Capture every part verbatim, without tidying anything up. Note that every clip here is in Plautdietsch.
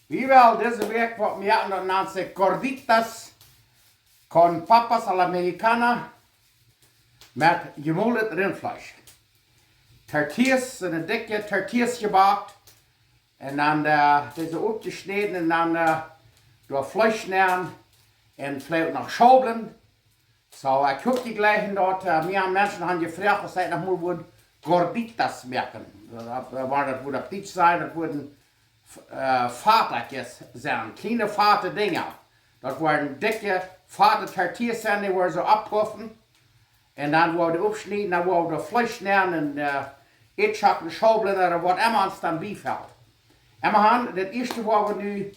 Wie well dise Wäakj waut moaken, daut nant sikj Gorditas con papas a la mexicana met jemolet Rintfleesch. Tortillas, soone dikje Tortillas jebakt. Un dan, äh, dise oppjeschnäden un dan, äh, doa Fleesch nenn un veleicht noch Schaublen. Soo, ekj hab jlikj daut, äh, mea Menschen haben jefroacht, aus ekj noch mol wudd Gorditas moaken. Daut, äh, wia daut, woo daut Peach sent, daut wudden, äh, Fatekjes sennen, kjliene fate Dinja. Daut wudden dikje, fate Tortillas sennen, dee wudden soo aufpuffen. Un dan woa wie dee oppschnieden, dan woa wie doa Fleesch nenn un, äh, Ätschocken, Schaublen ooda waut emma ons dan biefelt. Emma han, daut ieeschte woa wie nu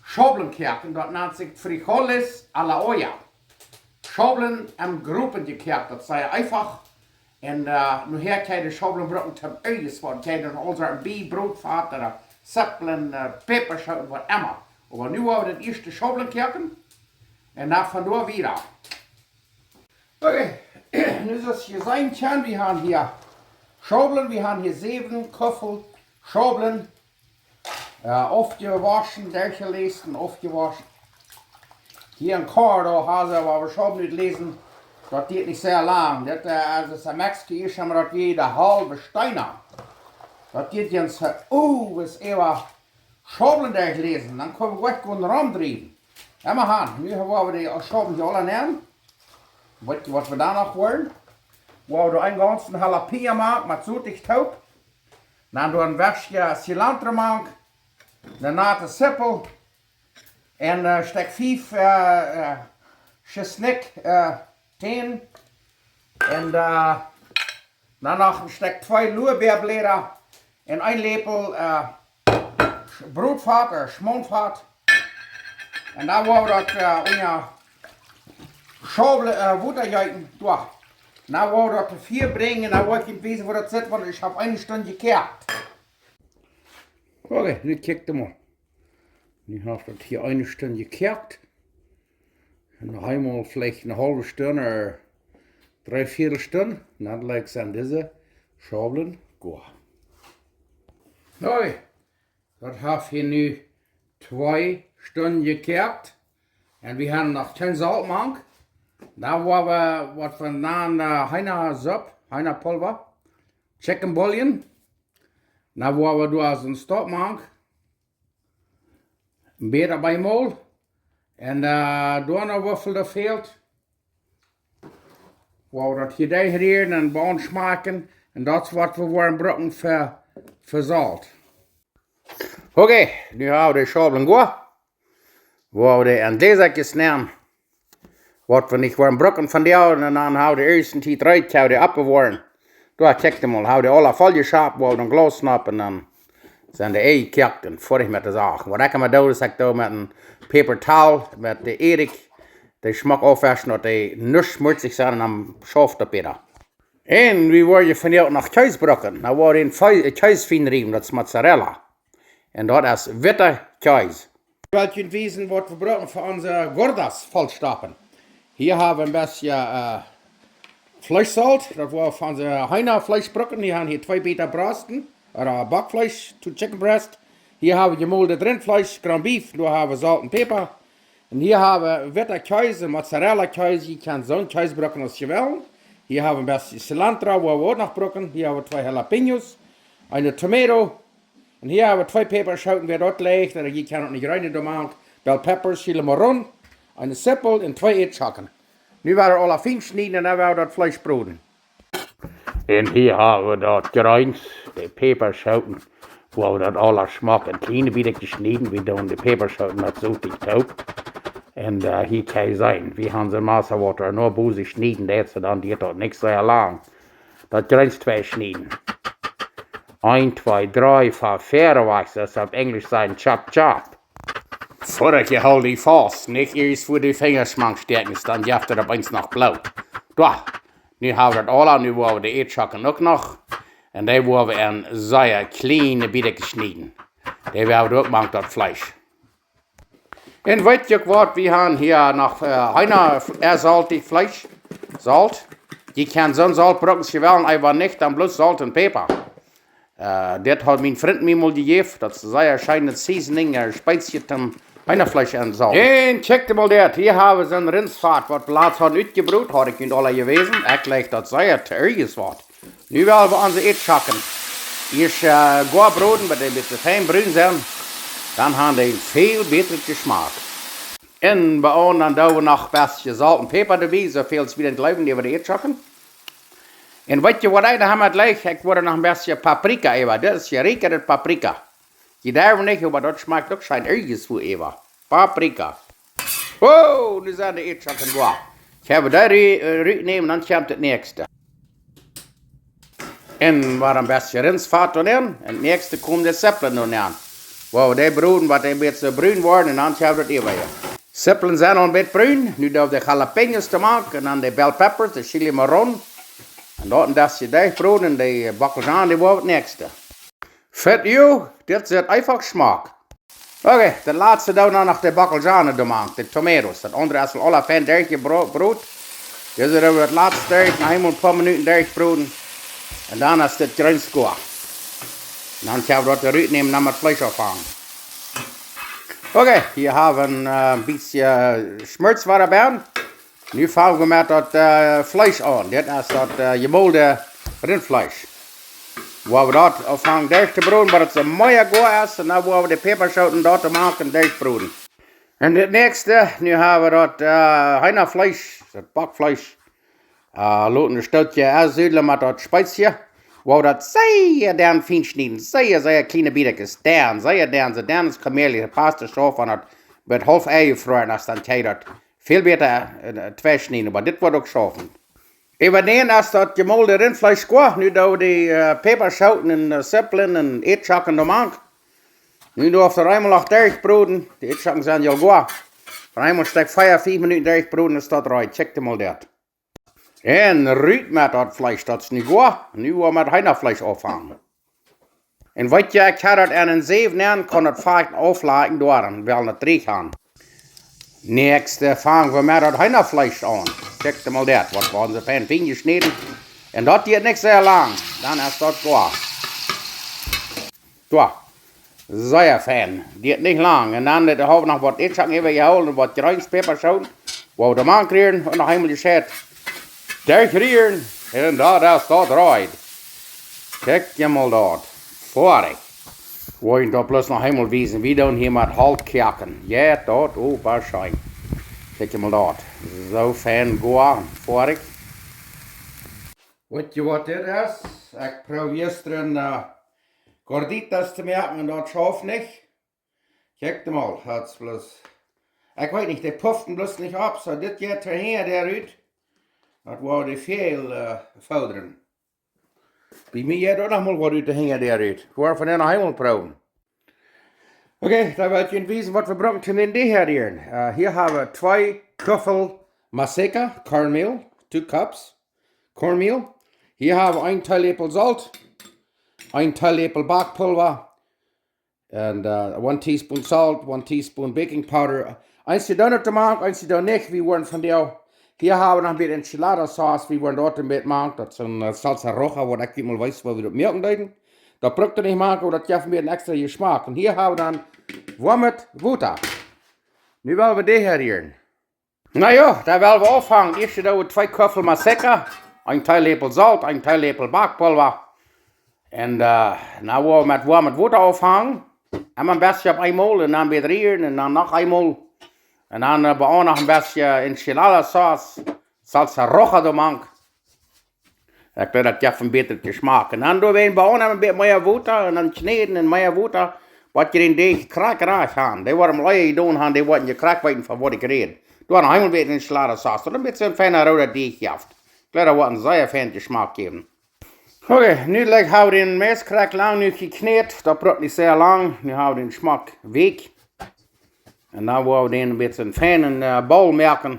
Schaublen koaken, daut nant sikj frijoles a la olla. Schaublen em Gropen jekoakt, daut es sea eefach. Un, äh, nu hia kjenn jie de Schaublen brucken toom aules waut, kjenn jie dan aulsoo een bät Brotfat ooda Zippeln, äh, Päpaschooten, waut emma. Oba nu woa wie daut ieeschte Schaublen koaken. Un dan von doa wieda. Okay, nu soo aus jie seenen kjennen, wie han hia Schaublen, wie han hia säwen Kuffel Schaublen, äh, aufjewoschen, derchjeläst un aufjewoschen. Hia en Kordo haben see, oba wie schaufen nich läsen, daut diet nich sea lang. Daut, äh, aus et Mexiko es, haben wie daut jede haulwe Steena. Daut diet jens, äh, oh, es ewa Schaublen derchläsen, dan kjenn wie goot gonen romdriewen. Emma han, nu woa wie dee Schaublen hia aula nämen. Weet jie waut wie dan noch woaren? Woa wie een gaunzen Jalapeño moaken met Sot toop. Dan doa een Weskje Cilantro mank, ne nate Zippel un, äh, Stekj fief, äh, äh, Tschesnikj, äh, Tänen. Un, äh, dan noch een Stekj twee Luabeabläda un een Läpel, äh, Brotfat ooda Schmauntfat. Un dan woa wie daut, äh, unja Schaublen, äh, Wota jeeten. Doa. Dan woa wie daut Fia brinjen, dan woa ekj junt wiesen woo daut sitt, wan ekj hab eene Stund jekoakt. Okay, nu kjikj mol. Nu haft daut hia eene Stund jekoakt. Un noch eemol veleicht eene haulwe Stund ooda dree Viedel Stund. Dan lat ekj seenen dise Schaublen goa. Okay. Daut haft hia nu twee Stunden jekoakt. Un wie haben noch kjeen Solt mank. Dan woa wie waut von de, äh, Heenasupp, Heenapulva, Chicken Bouillon. Dan woa wie doa soon Stekj mank. Een bät bie mol. Un, äh, doa noch waut väl doa fält. Woa wie daut hia derchrieren un bie ons schmakjen. Un daut es waut wie woaren brucken fa, fa Solt. Okay, nu hab wie de Schaublen goa. Woa wie dee en Gläsakjes nämen. Waut wie nich woaren brucken von dee, un dan hab wie de ieeschte Tiet reed, hab wie dee oppbewoaren. Doa, kjikj mol, hab wie dee aula volljeschapt, woa wie dan Glaus nopp un dan sent dee jekoakt un foadich met de Sach. Waut ekj emma doo, es ekj doo met een Paper Towel, met de Ädikj, dee schmock aufwauschen, daut dee nich schmutzich sent un dan schauft daut bäta. Un wie woaren vondoag noch Kjees brucken. Nu woa wie een Fe-, Kjees fien riewen, daut es Mozzarella. Un daut es witta Kjees. Ekj well junt wiesen waut wie brucken fa onse gordas vollstoppen. Hia hab wie een bät, äh, Fleeschsolt, daut woa wie fa onse Heenafleesch brucken. Hia hab wie twee Bät Brosten, ooda Bockfleesch, two chicken breast. Hia hab wie jemolet Rintfleesch, ground beef, doa hab wie Solt un Päpa. Un hia hab wie witta Kjees, Mozzarella Kjees, jie kjennen soon Kjees brucken aus jie wellen. Hia hab wie een bät Cilantro, woa wie uk noch brucken. Hia hab wie twee Jalapeños, eene Tomato. Un hia hab wie twee Päpaschooten, wäa daut jlikjt, ooda jie kjennen uk nich reine doa mank. Bell peppers, chile morrón, eene Zippel un twee Ätschocken. Nu woa wie aula fien schnieden un dan woa wie daut Fleesch broden. Un hia hab wie daut Jreens, de Päpaschooten, woa wie daut aula schmock en kjliene bät jeschnäden. Wie doonen de Päpaschooten met Sot toop. Un, äh, hia kjenn jie seenen, wie haben see Massa waut wie nu bosich schnieden, daut es dan, diet daut nich sea lang. Daut Jreens twei schnieden. Een, twee, dree, fa, väa, wajchst, daut es opp Enjlisch sajen chop chop. Foadich, hoolt die faust, nich ieescht fa de Finjasch mank stäakjen, dan jeft et opp eemol noch Bloot. Doa, nu hab wie daut aula, nu woa wie de Ätschocken uk noch. Un dee woa wie en sea kjliene bät schnieden. Dee woa wie uk mank daut Fleesch. Un weet jie uk waut, wie haben hia noch, äh, Heena, äh, soltich Fleesch. Solt. Jie kjennen soon Solt brucken aus jie wellen, oba nich dan bloos Solt un Päpa. Äh, dit haud mien Frint mie mol jejäft. Daut es een sea scheenet Seasoning, äh, Spezie toom Heenafleesch ensaulten. Un check mol dit. Hia hab wie soon Rintsfat, waut wie latst hauden utjebrot, haud ekj junt aul jewäsen. Ekj jleich daut sea to irjens waut. Nu well wie onse Eadschocken ieescht, äh, goa broden, bat dee een bät fein brun sent. Dan haben dee een väl bätren Jeschmak. Un bie ons dan doo wie noch een bät Solt un Päpa doabie, soo väl aus wie dan jleewen, dee wie de Eadschocken. Un weet jie waut, dan haben wie jlikj, ekj woa noch een bät Paprika äwa. Dit es jerieekjat Paprika. Dee derwen nich, oba daut schmakjt uk scheen irjens wua äwa. Paprika. Oh, nu sent de Eadschocken goa. Ekj hab dee ru-, äh, rutjenomen, dan kjemt daut näakjste. Un wada een bät Rintsfat doa nenn. Un daut näakjste kjemt de Sipplen doa nenn. Woa wie dee broden, bat dee een bät brun woaren, un dan kjemt daut äwa hia. Sipplen sent aul een bät brun. Nu doo wie de jalapeños doa mank, un dan de bell peppers, de chile morrón. Un daut een bät derchbroden, un de Bockelzhonen, dee woa wie daut näakjste. Fett, jo, dit sitt eefach schmock. Okay, daut latste doo wie dan noch de Bockelzhonen doa mank, de tomatoes. Daut aundre es aul aula fein derchjebro-, broden. Dit doo wie daut latste derch, noch eemol een poa Minuten derchbroden. Un dan es dit Jreens goa. Un dan kjenn wie daut rutnämen, dan met Fleesch aunfangen. Okay, hia hab wie een, äh, bät, äh, Schmortwuat bie. Nu fang wie met daut, äh, Fleesch aun. Dit es daut, äh, jemolde Rintfleesch. Woa wie daut aunfangen derch to broden, bat daut soo mea goa es, un dan woa wie de Päpaschooten doa mank derch broden. Un daut näakjste, nu hab wie daut, äh, Heenafleesch, daut Bockfleesch, äh, loten een Stootje aussudlen met daut Speezie. Woa wie daut sea denn fein schnieden, sea, sea kjliene Bätjes, denn, sea denn, soo denn aus Kamelia, daut passt soo, wan daut bat haulf enjefroaren es, dan kjenn jie daut väl bäta, äh, tweischnieden, oba dit woat uk schaufen. Äwa dan es daut jemolde Rintfleesch goa, nu doo wie de, äh, Päpaschooten un, äh, Sipplen un Eadschocken doa mank. Nu doo wie daut eemol noch derchbroden, de Eadschocken sent jo goa. Von eemol een Stekj vea, fief Minuten derchbroden es daut reed, check mol daut. Un rut met daut Fleesch, daut es nu goa. Nu woa wie met Heenafleesch aunfangen. Un weet jie, ekj hab daut aun een Säw nenn, kaun daut fein auflakjen doa, dan well daut rieekjen. Näakjste, äh, fang wie met daut Heenafleesch aun. Check mol daut, waut wie ons fein fein jeschnäden. Un daut diet nich sea lang, dan es daut goa. Doa. Sea fein. Diet nich lang. Un dan, äh, hab wie noch waut Eadschocken äwajehoolen un waut Jreens, Päpaschooten. Woa wie doa mank rieren un noch eemol jescheit derchrieren. Un daut es daut reed. Check mol daut. Foadich. Woa ekj daut bloos noch eemol wiesen. Wie doonen hia met Holt koaken. Jo, daut, oh, waut scheen. Check mol daut. Soo fein goa. Foadich. Weet jie waut dit es? Ekj proow jistren, äh, gorditas to moaken un daut schauft nich. Check mol, daut es bloos. Ekj weet nich, dee puften bloos nich opp, soo dit jeit hinja doa rut. Daut woat dee väl, äh, foodren. Bie mie jeit uk noch mol waut rut hinja doa rut. Woa wie von doa noch eemol proowen. Okay, dan well ekj junt wiesen waut wie brucken toom dän Deeg hia. Äh, hia hab wie twee Kuffel Maseca, cornmeal, two cups, cornmeal. Hia hab wie een Teeläpel Solt, een Teeläpel Backpulva, and, uh, one teaspoon salt, one teaspoon baking powder. Eenje doonen daut mank, eenje doonen nich, wie woaren von dee. Hia hab wie noch een bät Enchilada Sauce, wie woaren daut een bät mank. Daut es een, äh, Salsa Roja, waut ekj nich mol weet, woo wie daut moaken deeden. Daut brukt nich mank, oba daut jeft een bät extra Jeschmak. Un hia hab wie dan woamet Wota. Nu well wie dee hia rieren. Na jo, dan well wie aunfangen. Ieescht doo wie twee Kuffel Maseca, een Teeläpel Solt, een Teeläpel Backpulva. Un, äh, dan woa wie met woamet Wota aunfangen. Emma een bät opp eemol un dan wada rieren un dan noch eemol. Un dan, äh, bie ons noch een bät Enchilada Sauce, Salsa Roja doa mank. Ekj weet, daut jeft een bätren Jeschmak. Un dan doo wie bie ons een bät mea Wota un dan kjnäden un mea Wota, waut jie dän Deeg krakjt rajcht haben. Dee woaren mol ea jedonen haben, dee woaren jie krakjt weeten von waut ekj räd. Doa noch eemol een bät Enchilada Sauce, daut een bät een feina rooda Deeg jeft. Ekj jleew, daut woat een sea feinen Jeschmak jäwen. Okay, nu laj-, hab wie dän Mais krakjt lang nu jekjnät, daut brukt nich sea lang. Nu hab wie dän schmock weekj. Un dan woa wie dän een bät fein, äh, Bowl moaken.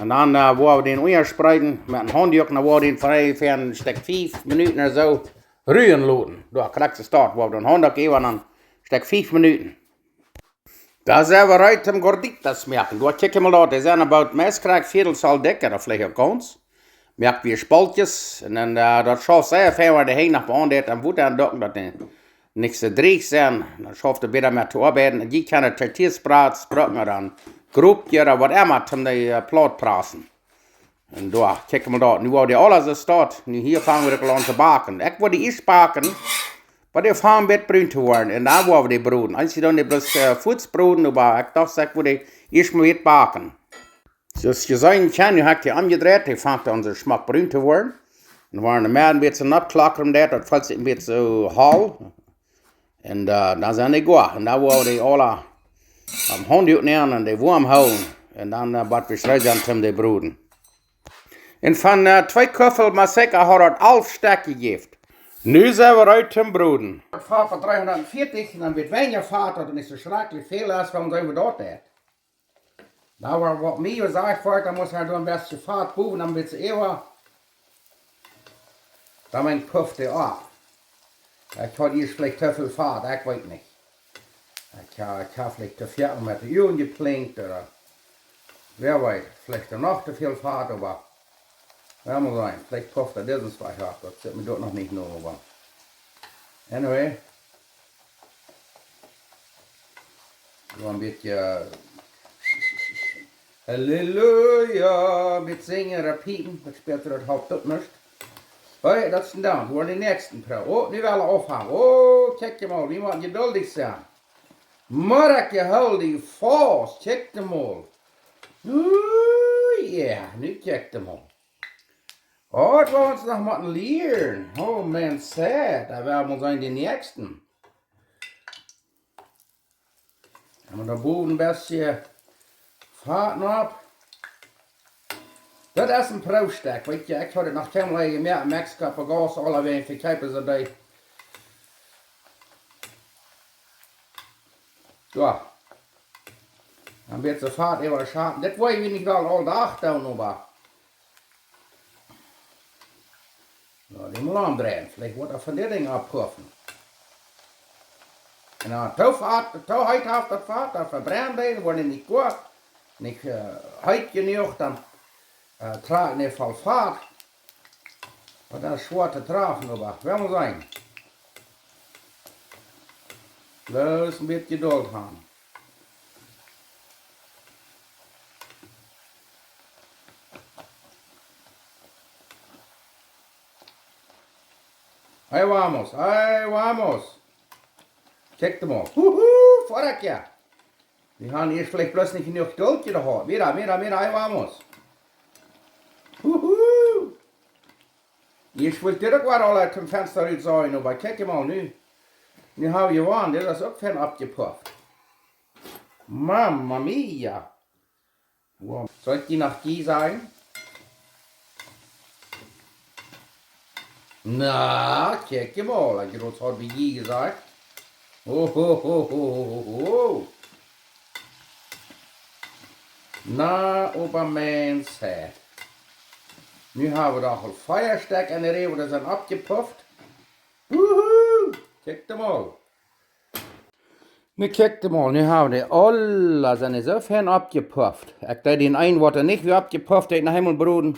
Un dan, äh, woa wie dän unjaspreeden met een Haundduak, dan woa wie dän fa onjefäa een Stekj fief Minuten ooda soo ruen loten. Doa, krakjt soo steit, woa wie dän Haundduak äwa, dan een Stekj fief Minuten. Dan sent wie reed toom gorditas moaken. Doa, kjikj mol doa, dee sent about meist krakjt Viedel Zoll dikj, ooda veleicht uk gaunz. Moakt wie Spoltjes un dan, äh, daut schauft sea fein, wan de Henj noch bie aun deit, dan woat dan doch daut nich, nich soo dreech sennen. Dan schauft et bäta met to oabeiden. Un jie kjennen tortillas brucken ooda een Grooppje ooda waut emma, toom dee, äh, plaut prassen. Un doa, kjikj mol daut. Nu woa dee aules soo staut. Nu hia fang wie aul aun to backen. Ekj woa dee ieescht backen, bat dee fangen bät brun to woaren. Un dan woa wie dee broden. Eensje doonen dee bloos, äh, fuaz broden, oba ekj docht, ekj woa dee ieescht mol bät backen. Soo aus jie seenen kjennen, nu hab ekj dee omjedreit. Dee fangt aun soo schmock brun to woaren. Un woaren de Medd een bät soo oppklackren, daut, daut felt sikj een bät soo holl. Un, äh, dan sent dee goa. Un dan woa wie dee aule aum Haunddook nämen un dee woam hoolen. Un dan, äh, bat wie reed sent toom dee broden. Un von, äh, twee Kuffel Masseca haud daut alf Stekj jejäft. Nu sent wie reed toom broden. Daut Fat von dreehundatveatich, un dan woat weinja Fat, daut et nich soo schrakjlich väl es, wan wie daut deit. Dan woat, woat mie jesajcht, dan mott eena doa een bät Fat bowen, dan woat et äwa. Dan mien Puff dee opp. Ekj haud ieescht veleicht too väl Fat, ekj weet nich. Ekj ha-, ekj hab veleicht too väl met de Uagen jeplinkt, ooda wäa weet, veleicht noch too väl Fat, oba wie woaren seenen. Veleicht pufft daut dit eenst wajch opp, daut sitt mie doa noch nich no, oba anyway. Soo een bät, äh, Halleluja, met sinjen ooda piepen, daut spält, daut halpt uk nuscht. Hee, daut es een Dank, wie woaren dän näakjsten Prow. Oh, nu well wie aunfangen. Oh, kjikj mol, wie motten jeduldich sennen. Moakj je, hool die faust, kjikj mol. Oh, jo, nu kjikj mol. Oh, daut woa wie ons noch motten lieren. Oh, Mensch, saj, daut woa wie mol seenen, dän näakjsten. Dan mott doa bowen een bät Fat opp. Daut es een Proowstekj, weet jie, ekj haud daut noch kjeenmol jemoakt, Mexiko, opp Gaus, aulawäajen vekjeepen see dee. Soo. Dan woat soo Fat äwa schapen. Dit woa wie nich woll aul Dach doonen, oba Jo, dee mott aundreien. Veleicht woat daut von dit Dinj aufpuffen. Un dan too Fat, too heet haft daut Fat, dan vebrent dee, woat nich goa, nich, äh, heet jenuach, dan, äh, trakjt dee voll Fat. Oba daut es schwoa to trafen, oba wie woaren seenen. Bloos een bät Jedult haben. Ahí vamos, ahí vamos. Kjikj mol. Huhu, foadich, jo. Wie haben hia veleicht bloos nich jenuach Jedult jehaut. Mira, mira, mira, ahí vamos. Huhu. Ieescht wull ekj dit uk wada aul ut daut Fensta rut sajen, oba kjikj mol nu. Nu hab wie jewonnen, dit es uk fein oppjepufft. Mamma mia. Wow. Saul ekj die noch Jie sajen? Na, kjikj mol, ekj haud bie Jie jesajcht. Ho, ho, ho. Na, oba Mensch, hee. Nu hab wie doch aul vea Stekj enne Räwa, dee sent oppjepufft. Wuhu! Kjikj mol. Nu kjikj mol, nu hab wie dee aula, sent dee soo fein oppjepufft. Ekj deed dän eenen, waut nich wia oppjepufft, dee noch eemol broden.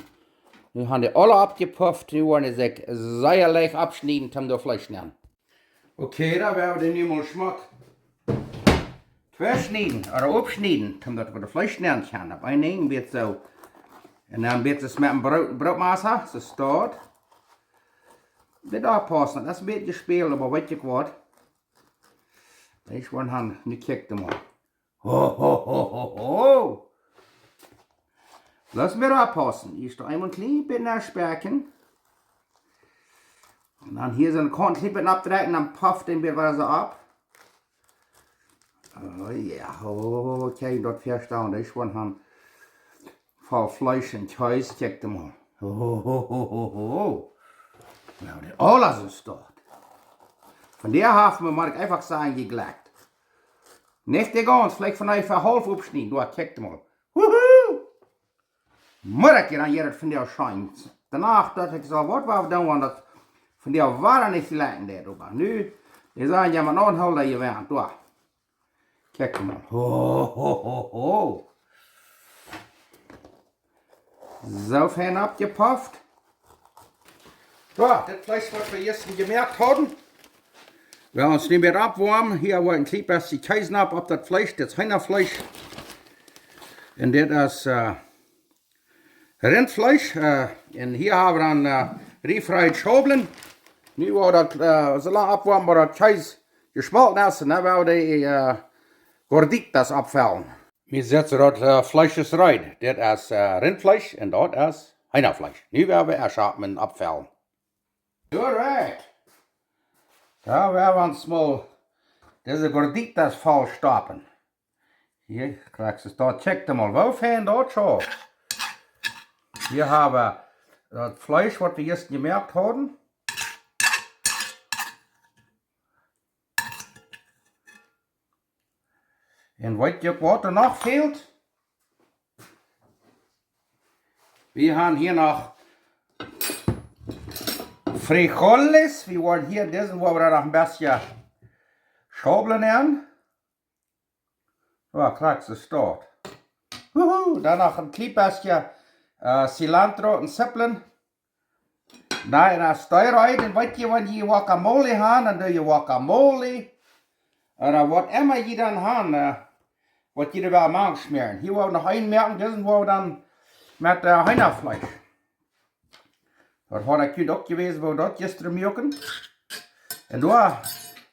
Nu haben dee aula oppjepufft, nu woaren dee sikj sea leicht aufschnieden, toom doa Fleesch nämen. Okay, dan woa wie dee nu mol schmock tweschnieden, ooda oppschnieden, toom daut wie daut Fleesch nämen kjennen. Opp een Enj een bät soo. Un dan een bät soo met een Broot, Brootmassa, soo staut. Dit oppaussen, daut es een bät jespält, oba weet jie waut? Ekj woa han, nu kjikj mol. Ho, ho, ho, ho, ho. Lot mie oppaussen. Hia es noch eemol een kjlien bät no Spekjen. Un dan hia soo een kjlien bät oppdrekjen, dan pufft dee wada soo opp. Oh jo, oh, kjikj, daut vestonen, daut es von han. Voll Fleesch un Kjees, kjikj mol. Ho, ho, ho, ho, ho. Nu, dee aules es doa. Von dee haft mie, mott ekj eefach sajen, jeglekjt. Nich dee gaunz, veleicht von eefach haulf oppschnieden, doa, kjikj mol. Wuhu! Morjen dan jeit et von dee scheen. Doano docht ekj, saul waut woa doonen, wan daut von dee wada nich jlekjen deit, oba nu, dee sent jo mau noch een haulf Joa jewant, doa. Kjikj mol. Ho, ho, ho, ho. Soo fein oppjepufft. Jo, dit Fleesch waut wie jistren jemoakt hauden, well wie ons nu wada oppwoamen. Hia woat een kjlien bät Kjees nopp opp daut Fleesch, dit es Heenafleesch. Un dit es, äh, Rintfleesch. Äh, un hia hab wie dan, äh, refried Schaublen. Nu woa wie daut, äh, soo lang oppwoamen, bat daut Kjees jeschmolten es. Un dan woa wie de, äh, gorditas oppfellen. Wie seenen daut, äh, Fleesch es reed. Dit es, äh, Rintfleesch un daut es Heenafleesch. Nu woa wie ieescht oppwoamen un oppfellen. Alright. Dan woa wie ons mol dise gorditas voll stoppen. Hia, krakjt soo, daut, check mol, woo fein daut soo. Hia hab wie daut Fleesch waut wie jistren jemoakt hauden. Un weet jie waut doa noch fält? Wie haben hia noch Frijoles. Wie woaren hia dise, woa wie dan noch een bät Schaublen nämen. Jo, krakjt soo, daut. Wuhu, dan noch een kjlien bät, äh, Cilantro un Zippeln. Nä, un aus dee reed, dan weet jie, wan jie Guacamole haben, dan doo jie Guacamole. Ooda waut emma jie dan haben, äh, waut jie doa wellen mank schmäaren. Hia woa wie noch een moaken, dise woa wie dan met, äh, Heenafleesch. Daut haud ekj junt uk jewäsen, woo wie daut jistren muaken. Un doa,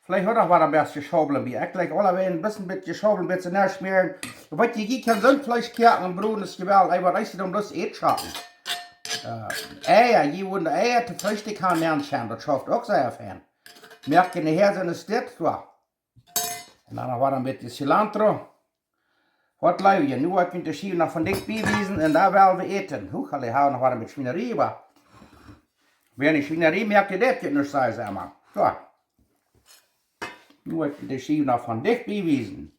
veleicht uk noch waut een bät Schaublen bie. Ekj jlikj aulawäajen een bät, bät Schaublen, bät näa schmäaren. Waut jie, jie kjennen soon Fleesch koaken un broden, es jeweltich, wan jie dan bloos Eia schaufen. Äh, Eia, jie wudden Eia to Freestikj haben, Menschen, daut schauft uk sea fein. Moakt jie nich hia soon Stekj, jo. Un dan noch waut een bät Cilantro. Waut jleew jie, nu woa ekj junt de Schiew noch von dicht bie wiesen un dan woa wie äten. Huch, aule, hab noch waut met Schwienerie, oba wan nich Schwienerie moakt, dee deit nich, saj see emma. Soo. Nu woa ekj junt de Schiew noch von dicht bie wiesen.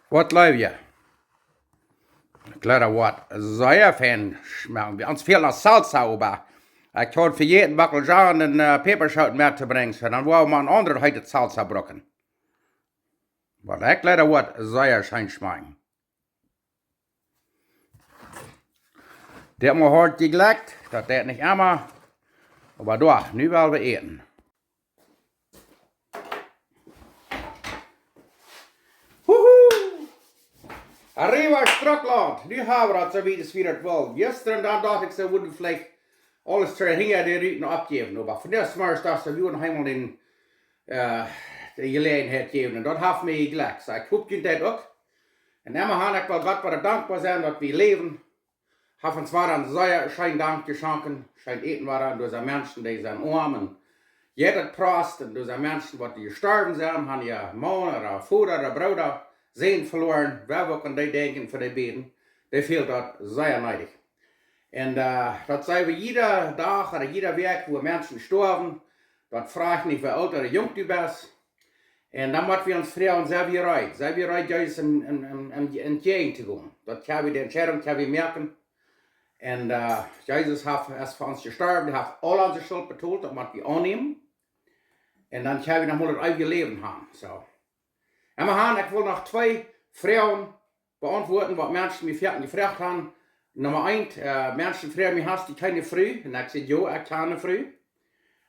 Waut jleew jie? Kjlea woat sea fein schmakjen. Bie ons fält noch Salsa, oba ekj haud vejäten Bockelzwiebeln un, äh, Päpaschooten met to brinjen. Soo, dan woa wie mau een aundret heete Salsa brucken. Oba ekj jleew daut woat sea scheen schmakjen. Daut mott hia jejlikjt, daut deit nich emma. Oba doa, nu woa wie äten. Wuhu! Arriba Strucklaunt! Nu hab wie daut soo wiet aus wie daut wullen. Jistren dan docht ekj, see wudden veleicht aules trigj hinja de Ruten aufjäwen, oba vondoag zemorjes docht ekj, see wudden eemol dän, äh, de Jeläajenheit jäwen. Un daut haft mie jejlikjt. Soo, ekj hop, junt daut uk. Un emma han ekj well Gott wada dankboa sennen, daut wie läwen. Haft ons wada een sea scheen Dank jeschonken, scheen Äten wada, un doa sent Menschen, dee sent oam, un jie daut prost, un doa sent Menschen, waut dee jestorwen sent, haben äa Maun ooda Voda ooda Brooda, Sän veloaren, wie wellen uk aun dee denkjen, fa dee bäden, dee fält daut sea needich. Un, äh, daut saj wie jieda Dach ooda jieda Wäakj, wua Menschen stoawen, daut frajcht nich, woo oolt ooda junk du best, un dan mott wie ons froagen, sent wie reed? Sent wie reed, Jesus en, en, en, en, entjäajen to gonen? Daut kjenn wie, de Entscheidunk kjenn wie moaken. Un, äh, Jesus haft, es fa ons jestorwen, hee haft aul onse Schult betolt, daut mott wie aunnämen. Un dan kjenn wie noch mol daut eewje Läwen haben. Soo. Emma han, ekj well noch twee Froagen beauntwuaden, waut Menschen mie foaken jefroacht haben. Numma eent, äh, Menschen froagen mie: "Hast du keine Fru?" Un ekj saj: "Jo, ekj hab eene Fru."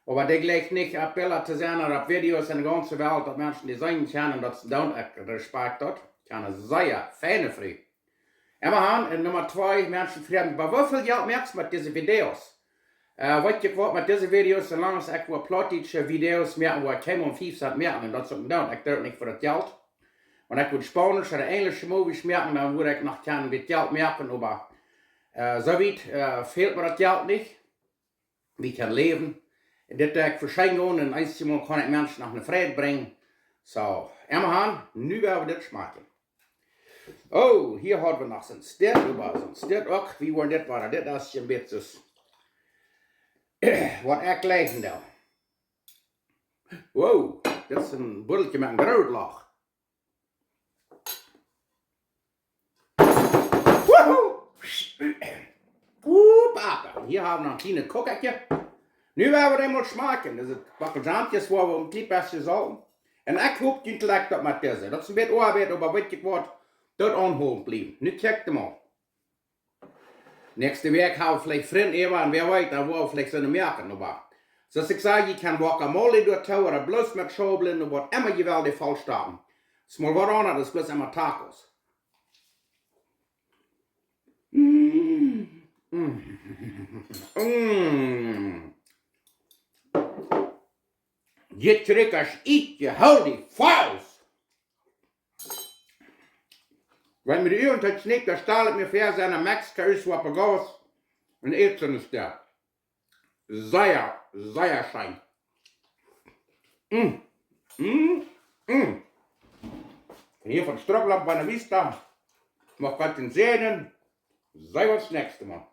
Oba dee jlikjt nich opp Bilda to seenen ooda opp Videos en de gaunze Welt, daut Menschen dee seenen kjennen, daut see doonen, ekj respakjt daut. Ekj hab eene sea feine Fru. Emma han, un Numma twee, Menschen froagen mie: "Oba woo väl Jelt moakst du met dise Videos?" Äh, weet jie waut, met dise Videos, soo lang aus ekj woa plautdietsche Videos moaken, woa ekj kjeenmol fief Cent moaken, un daut es uk doa, ekj doo daut nich fa daut Jelt. Wan ekj wudd Spaunische ooda Enjlische Movies moaken, dan wudd ekj noch kjennen waut Jelt moaken, oba, äh, soo wiet, äh, fält mie daut Jelt nich. Wie kjenn läwen. Un dit doo ekj fa scheen gonen, un eenjemol kaun ekj Menschen noch ne Freid brinjen. Soo, emma han, nu woa wie dit schmakjen. Oh, hia haud wie noch soon Stekj, oba soon Stekj uk. Wie woaren dit woaren, dit es een bät soo aus waut ekj jlikjen doo. Wow, dit es een Buddeltje met een groot Loch. Wuhu! Oeh, papa. Hia hab wie noch een kjlienet Kokakje. Nu woa wie dän mol schmakjen. Dit es daut Bockelzwiebeltjes, woa wie een kjlien bät solten. Un ekj hop, junt jlikjt daut met dise. Daut es een bät Oabeit, oba weet jie waut? Daut aunhoolen bliewen. Nu kjikj emol. Näakjste Wäakj hab wie veleicht Frind äwa un wäa weet, dan woa wie veleicht soone moaken, oba soo aus ekj saj, jie kjennen Guacamole doatoo ooda bloos met Schaublen ooda waut emma jie wellen, dee voll stoppen. Es mol waut aundret aus bloos emma Tacos. Mm. Mm. Mm. Dit Trigger es eat your holy faust. Wan mie de Uagen too kjnippt, dan stal ekj mie väa, sent en Mexiko es waut begaust un ät soone Städ. Sea, sea scheen. Mm. Mm. Mm. Von hia von Strucklap, Buena Vista. Mucht Gott junt säajnen. See wie ons näakjste Mol.